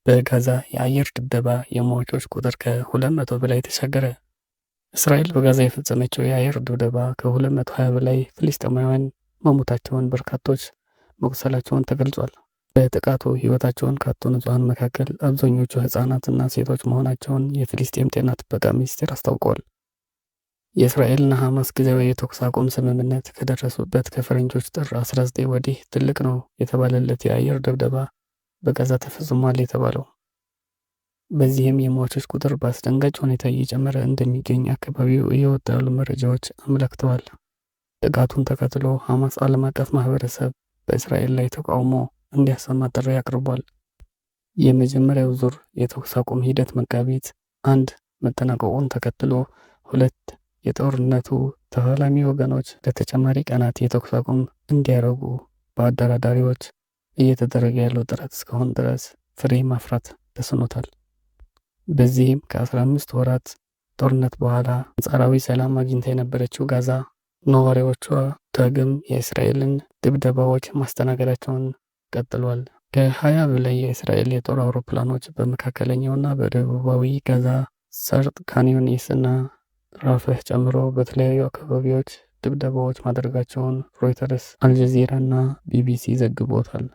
በጋዛ የአየር ድብደባ የሟቾች ቁጥር ከ200 በላይ ተሻገረ። እስራኤል በጋዛ የፈጸመችው የአየር ድብደባ ከ220 በላይ ፍልስጤማውያን መሞታቸውን፣ በርካቶች መቁሰላቸውን ተገልጿል። በጥቃቱ ሕይወታቸውን ካጡ ንጹሐን መካከል አብዛኞቹ ሕፃናትና ሴቶች መሆናቸውን የፍልስጤም ጤና ጥበቃ ሚኒስቴር አስታውቋል። የእስራኤልና ሐማስ ጊዜያዊ የተኩስ አቁም ስምምነት ከደረሱበት ከፈረንጆች ጥር 19 ወዲህ ትልቅ ነው የተባለለት የአየር ድብደባ በጋዛ ተፈጽሟል የተባለው። በዚህም የሟቾች ቁጥር በአስደንጋጭ ሁኔታ እየጨመረ እንደሚገኝ አካባቢው እየወጡ ያሉ መረጃዎች አመላክተዋል። ጥቃቱን ተከትሎ ሐማስ ዓለም አቀፍ ማህበረሰብ በእስራኤል ላይ ተቃውሞ እንዲያሰማ ጥሪ አቅርቧል። የመጀመሪያው ዙር የተኩስ አቁም ሂደት መጋቢት 1 መጠናቀቁን ተከትሎ ሁለት የጦርነቱ ተፋላሚ ወገኖች ለተጨማሪ ቀናት የተኩስ አቁም እንዲያደርጉ በአደራዳሪዎች እየተደረገ ያለው ጥረት እስካሁን ድረስ ፍሬ ማፍራት ተስኖታል። በዚህም ከ15 ወራት ጦርነት በኋላ አንጻራዊ ሰላም አግኝታ የነበረችው ጋዛ ነዋሪዎቿ ዳግም የእስራኤልን ድብደባዎች ማስተናገዳቸውን ቀጥሏል። ከ20 በላይ የእስራኤል የጦር አውሮፕላኖች በመካከለኛውና በደቡባዊ ጋዛ ሰርጥ ካን ዩኒስ እና ራፍህ ጨምሮ በተለያዩ አካባቢዎች ድብደባዎች ማድረጋቸውን ሮይተርስ፣ አልጀዚራ እና ቢቢሲ ዘግቦታል።